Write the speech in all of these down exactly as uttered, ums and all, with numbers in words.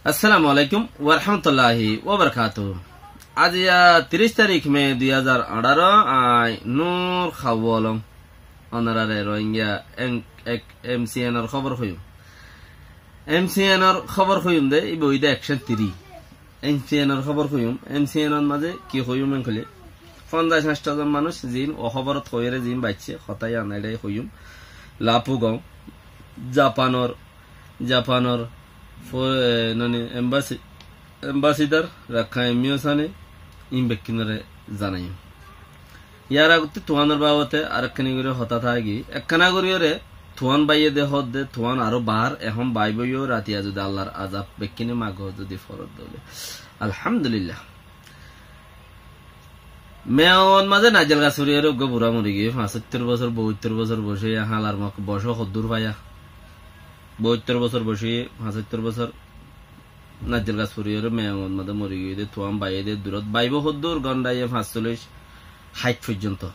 Assalamu alaikum warahmatulláhi wabarakátuhu. Aijja tiríc tarík me dui házar añçáro, añí Nur Hawolong. Ónorare Rohingya en-, ek-, M C N or hóbor hoiyum. M C N or hóbor hoiyum de, íba óilde action three. M C N or hóbor hoiyum, M C N or mazé ki hoiyum en hoilé, fonzaic háñcto zon manúic ziín o hóborot hoiyóre ziín baiccé, hotá yián eçé hoiyum. Lapu gom, Japanor, Japanor fo-, e, noni, embassy, ambassador Rakkhain Miyo Sane, iín bekkúnore zanaiyum. Yar agottí tuánor babote arekkán gorí hotá táki, ekkána goríyore tuán baiyé de hoódde, tuán aró bar, ehón baibói yó, ratiya zodi Allar azab bekkúne mago zodi forot dóile. Alhamdulillah. Meyangot mazé naijjel gas foriyóre uggúa burá mori giyé, fañsóttor bosór, boóttor bosór boiyé, hálar mok bosó hoddúr faiya. Boóttor bosór boiyé, fañsóttor bosór naijjel gas foriyóre meyangot mazé mori giyé de, tuán baiyé de durot, baibó hoddúr, gondaye fañssollic, háit foijjonto.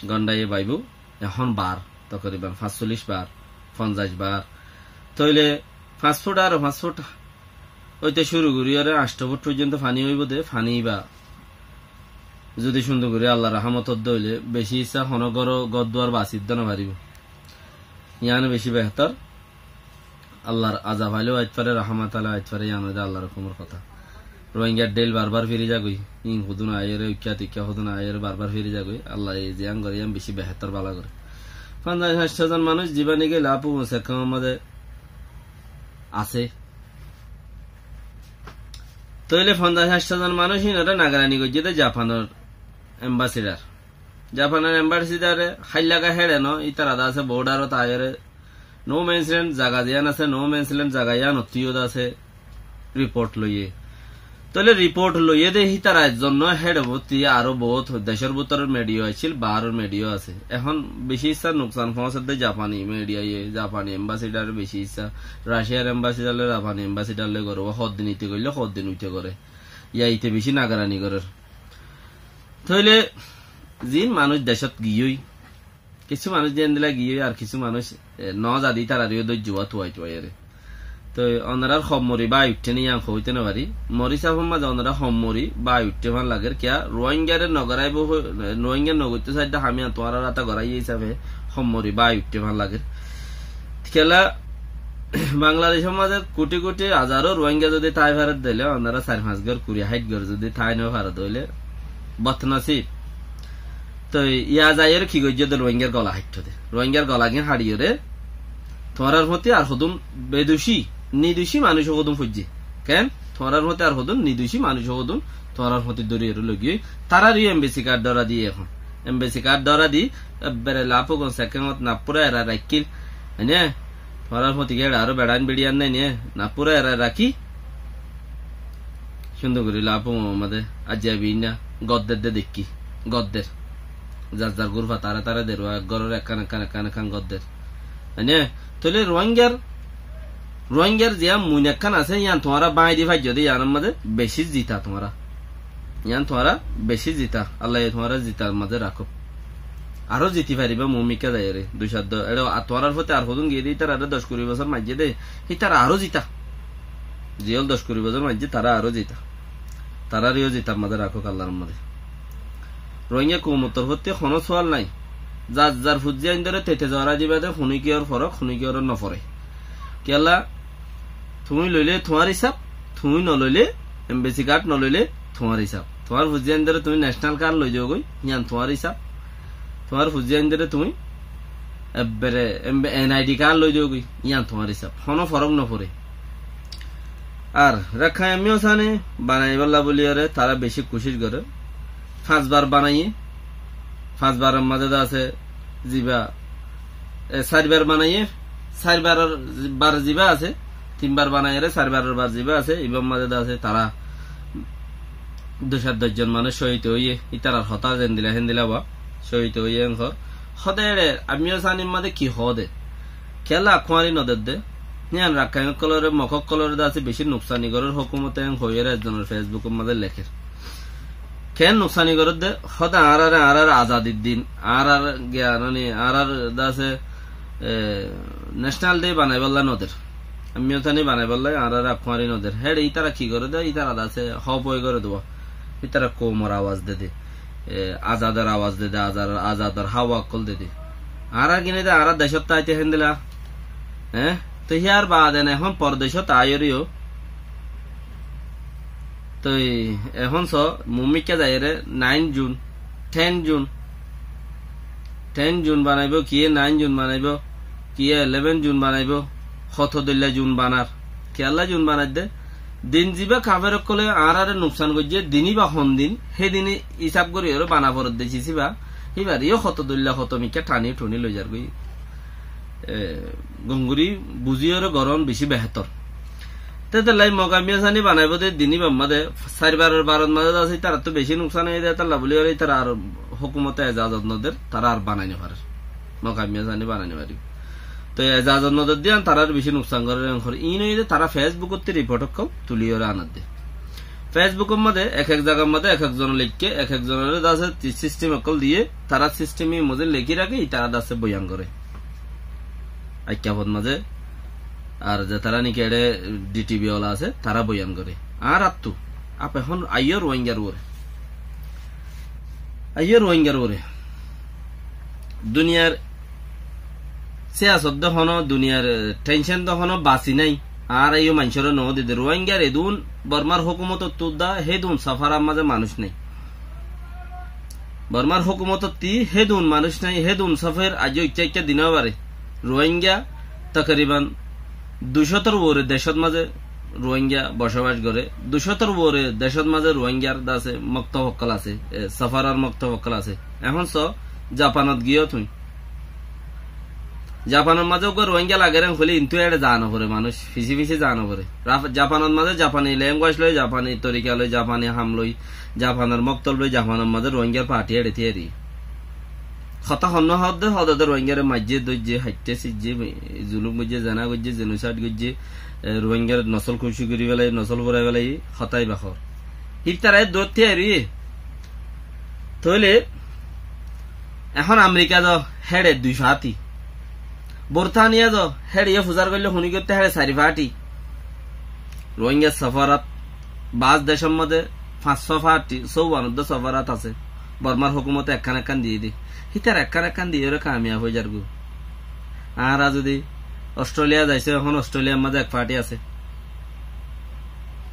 Gondaye baibó, ehón bar, tokoriban fañssollic bar, fonzaic bar. Tóile fañs fut ar fañs fut óite cúru goríyore añctho fut foijjonto faní óibo de, faní íba zodi cúndor gorí Allar rahámot ódde óile, bicí issá honó gór, gór duar basi dé no faribó. Yián bicí behétor. Allar azab ailé ait fare, rahámot ailé ait fare, yián óilde Allar hókumor hotá. Rohingyar dhéil barbar firi zagói, iín hodún aiyóre, uikká tuikká hodún aiyóre barbar firi zagói. Allaye zián goré yián bicí behétor bála goré. Fonzaic háñcto zon manúic zibá niki Lapu Sekkangor mazé asé. Tóile fonzaic háñcto zon manúic iínoré nagarani goijjé de Japanor ambassador. Japanor ambassador e háilla ga héçe no, ítara de asé borderot aiyóre, no man's land zaga ziyán asé, no man's land zaga yíanottú yó de asé report loiyé. Tóile report loiyé de hítara ezzon no, héçe bótti aró boóut decór bútoror media accíl, baáror media asé. Ehón bicí issá nuksan foóñsar de Japani media ye, Japani ambassador bicí issá, Russiar ambassador loi, Japani ambassador loi goré, hoddin ite goillé, hoddin uite goré. Yá ite bicí nagarani gorér. Tóile ziín manúic decót giyói, kissú manúic de endilla giyói, ar kissú manúic, e, no zadi, ítararé yó dóijjo tuwai tuwaiyóre. Toi onorár hommori bái uiththé né yián hoóite no fari. Mor hísafor mazé onorá hommori bái uiththé fán lager. Kiyá Ruáingaré no goráibo hoi, Ruáinga no goittó saidde ham yián tuáñrar áta goráiye hísafe hommori bái uiththé fán lager. Kiyólla Bangladecór mazé kuthi kuthi hazaró Ruáinga zodi tái faredde óile, onorá sair fañs gór, kuri háit gór zodi tái no faredde óile, botnasib. Toi yá zaiyóre ki goijjé de Ruáingar gola háitto de. Ruáingar gola gín haçiyóre tuáñrar fóti ar hodún beducí, niducí manúic hodún foijjé. Ken? Tuáñrar fóti ar hodún niducí manúic hodún tuáñrar fóti dóriyóre loigiyói. Tarár yó embassy card dóra di ehón. Embassy card dóra di, ebbere Lapu Sekkangor nappúra erai raikkíl. Ene, tuáñrar fóti gé aró beçain beçiyan nái né, nappúra erai rakí. Cúndor gorí Lapu mazé aijja bínna godder de dekkí, godder. Zar zar gurfa tare tare derwa, ek góror ekkán ekkán ekkán ekkán godder. Ene, tóile Ruáingar, Ruáingar ziyán muin ekkán asé, yián tuáñra báñgi di faijjó de, yiánor mazé bicí zita tuáñra. Yián tuáñra bicí zita, Allaye tuáñra zitar mazé rakók. Aró ziti faribá muúmikká zaiyóre, dui cáddo, eçé a tuáñrar fóti ar hodún giyé de, ítararé doc kuri bosór maijjé de, ítara aró zita. Ziyól doc kuri bosór maijjé, tará aró zita. Taráre yó zitar mazé rakók Allar mazé. Ruáinga koumottor fóti honó sual nái. Zar zar fuzzí aindóre tete zora diba de, hunúi kiyór forok, hunúi kiyór no fore. Kiyólla, tuñí loilé tuáñr hísab, tuñí no loilé, embassy card no loilé tuáñr hísab. Tuáñr fuzzí aindóre tuñí national card loi diyo goi, yián tuáñr hísab. Tuáñr fuzzí aindóre tuñí ebbere em-, N I D card loi diyo goi, yián tuáñr hísab. Honó forok no fore. Ar Rakkhain Miyo Sane banaibálla buliyóre tará bicí kucíc gorér. Fañs bar banaiyé, fañs baror mazé de asé ziba, e, sair bar banaiyé, sair baror bar ziba asé, tin bar banaiyóre sair baror bar ziba asé, ibár mazé de asé tará dui cáddo zon manúic cóhid óiye, ítarar hotá zendilla héndilla ba, cóhid óiye enkor. Hóde eçé, Miyo Sanir mazé ki hóde? Kiyólla kuáñri no dedde? Yián Rakkhain ókkolóre, Mog ókkolóre de asé bicí nuksani gorér hókumote, en hoiyóre ezzonor Facebook or mazé lekér. Keén nuksani gorér de? Hóde añáráre, añárar azadir din, añárar giyanani, añárar de asé, e, National Day banaibálla no der. Mogambiya sáni banaibálla añáráre akuári nodér. Héçe ítara ki goré dé, ítara dase hóp ói goré dé. Ítara koumor awaz de dé. E, azador awaz de dé, azar-, azador háwa ókkol de dé. Añára gine dé, añára decót táite héndilla. Hé? Toi híyar baade ehón pordecót aiyóre yó. Toi ehón so, mumikká zaiyóre nine June, ten June, ten June banaibó, kiyé nine June banaibó, kiyé eleven June banaibó, hoto dóilla June banar. Kiyólla June banaidde? Din zibá kafer ókkole añáráre nuksan goijjé, din íba hondin, hé din hísab gorí yóre bana foredde sis íba, híbar yó hoto dóilla, hoto mikká thani thuni loizar goi. E, gom gorí buzí yóre gorón bicí behétor. Te tolla Mogambiya sáni banaibó dé din íbar mazé, sair baror baror mazé dase, ítarattu bicí nuksan óiye dé, tolla buli yóre ítara ar hókumote ezazot nodér, tará ar banai nofarér. Mogambiya sáni banai nofaribó. Toi ezazot nodér dé yián tarár bicí nuksan gorér, en hoór. Iín óiye dé tará Facebook ottú riport ókkol tuli yóre anadde. Facebook or mazé ek ek zagar mazé ek ek zone leikké, ek ek zonore dase ti-, sistem ókkol diyé, tará sistem or mazé lekí raké, ítara dase boyan goré. Aikkafot mazé, ar ze tará niki eçé D T V ola asé, tará boyan goré. Añárattú, ape ehón aiyó Ruáingar uore. Aiyó Ruáingar uore. Duniyar siyasot de hono, duniyar, eh, tension de hono basi nai. Añára yó maincóre no dede. Ruáingar edún Bormar hókumotottú dá, hédun safarar mazé manúic nai. Bormar hókumotottí hédun manúic nai, hédun safar aijjó ikká ikká din ó bare. Ruáinga takriban ducótor uore decót mazé Ruáinga bocóbac goré. Ducótor uore decót mazé Ruáingar dase moktob ókkol asé, e, safarar moktob ókkol asé. Ehón so, Japanot giyó tuñí. Japanor mazé uggwá Ruáinga lager en hoilé intú eçé zaa no foré manúic, fisí fisí zaa no foré. Raf-, Japanor mazé Japani language loi, Japani torika loi, Japani ham loi, Japanor moktob loi, Japanor mazé Ruáingar party eçé tiyari. Hotá honnúa hoódde, hoódde Ruáingare maijjé, dóijje, haittá sijjé, zulum goijjé, zena goijjé, genocide goijjé, e, Ruáingare nosol kushi gorí félaiye, nosol furai félaiye, hotá ibá hoór. Hítara eddur tiyari óiye. Tóile ehón Amerika zo héçe dui fáti. Burtaniya zo héçe yó fusár goille huni goitte héçe sair fáti. Ruáingar safarat baás decór modé fañs só fáti, sóuwan uddá safarat asé. Bormar hókumote ekkán ekkán diyé dé. Hítara ekkán ekkán diyóre kamiyab ói zargói. Añára zodi Ostreliya zaisó, ehón Ostreliyar modé ek fáti asé.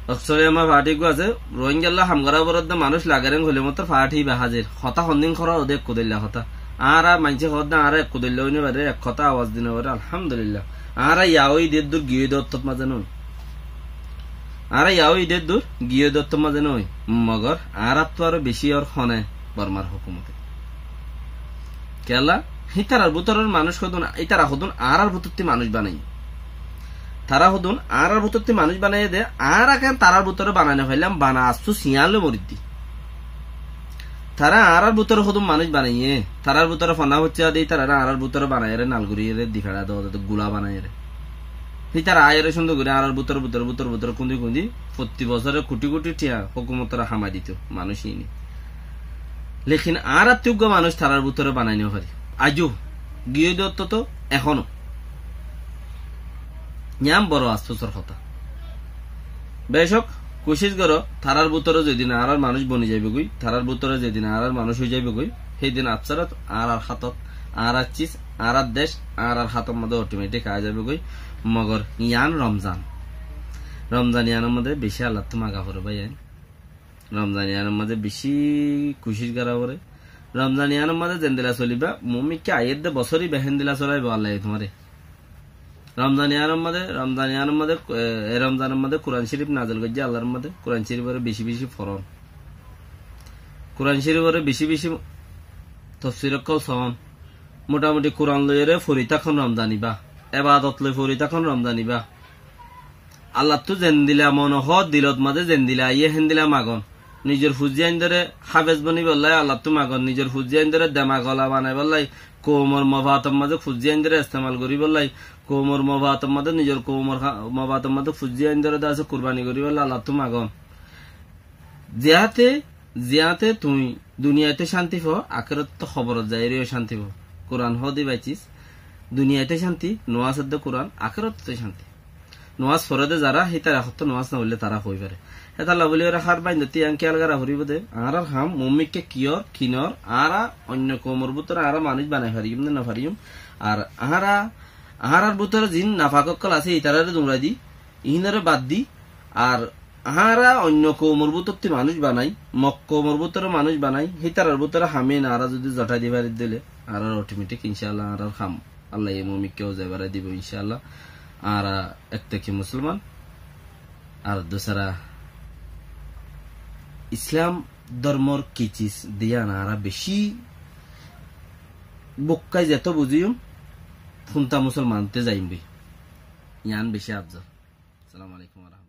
Ostreliyar modé fáti eggúa asé, Ruáingalla ham gorá foredde manúic lager en hoilé mottor fáti ibá házir. Hotá hondin hoór de ekku dóilla hotá. Añára maincé hoódde añára ekku dóilla ói no farir, ek hotá awaz di no farir, alhamdulillah. Añára yá ói de eddur, giyói de ottót mazé no ói. Añára yá ói de eddur, giyói de ottót mazé no ói. Mogor añárattú aró bicí ór hone Bormar hókumote. Kiyólla, hítarar bútoror manúic hodún, ítara hodún añárar bútottí manúic banaiyé. Tará hodún añárar bútottí manúic banaiyé dé, añára keén tarár bútore banai no faillam, bana assu siyan loi moriddi. Tará añárar bútore hodún manúic banaiyé, tarár bútore fona foicca dé, ítarare añárar bútore banaiyére nal goríyére di fera do, do, gula banaiyére. Hítara aiyére cúndor gorí añárar bútore, bútore, bútore, bútore kundi kundi, fottí bosóre kuthi kuthi thiañ hókumotoré hamai dito manúic iíne. Lekin añárattú eggúa manúic tarár bútore banai no fari. Aijjó, giyói de ottót, ehóno. Yián boro afsusor hotá. Becók, kucíc goró, tarár bútore zedin añárar manúic boni zaibogói, tarár bútore zedin añárar manúic ói zaibogói, hédin afsarot añárar hátot, añárar cis, añárar dec, añárar hátor modé otometik ai zaibogói. Mogor yián Romzan. Romzan yiánor modé bicí Allattú maga foré bái ain. Romzan yiánor mazé bicí kucíc gorá foré. Romzan yiánor mazé zendilla soliba, mumikká aiyér dé bosór ibá héndilla solaibo Allaye tuáñre. Romzan yiánor mazé, Romzan yiánor mazé, e, e Romzanor mazé Kuran Córif nazil goijjé Allar mazé, Kuran Córiforé bicí bicí foron. Kuran Córiforé bicí bicí tofsir ókkol son. Motamuti Kuran loiyóre fori tákon Romzan ibá. Ebadot loi fori tákon Romzan ibá. Allattú zendilla mone hoó, dilot mazé zendilla aiyé héndilla magon. Nizor fuzzí aindóre háfez bonibólla Allattú magon, nizor fuzzí aindóre demag ola banaibólla, koumor mofator mazé fuzzí aindóre estemal goríbolla, koumor mofator mazé, nizor koumor ha-, mofator mazé fuzzí aindóre de asé kurbani goríbolla Allattú magon. Ziyáte, ziyáte tuñí duniyait ó cánti fo, akérottú hoborot zaiyóre yó cánti fo. Kuran hoóde baicis, duniyait ó cánti, no asé dé Kuran, akérottú cánti. nomás foré de zará, hítara hottó nomás no foille tará hoi fare. Hétalla buli óre hár baindotí yián kiyál gorá foribó de, añárar ham moómikká kiyór, kinór, añára oinno koumor bútore añára manúic banai fariyum né no fariyum. Ar añára, añárar bútore ziín nafak ókkol asé, ítarare duñrai di, iínore bad di, ar añára oinno koumor bútottí manúic banai, Mog koumor bútore manúic banai, hítarar bútore ham iín añára zudi zothái di fari dile, añárar otometik incálla añárar ham Allaye moómikká uzai barai dibó incálla. Añára ek teki musolman, ar dusára Islam dormor ki ciz de yián añára beci bukkai zeto buziyum, fúnta musolmanottú zaiyum boi. Yián beci afzol. Assalamu alaikum wa rahmatullahi.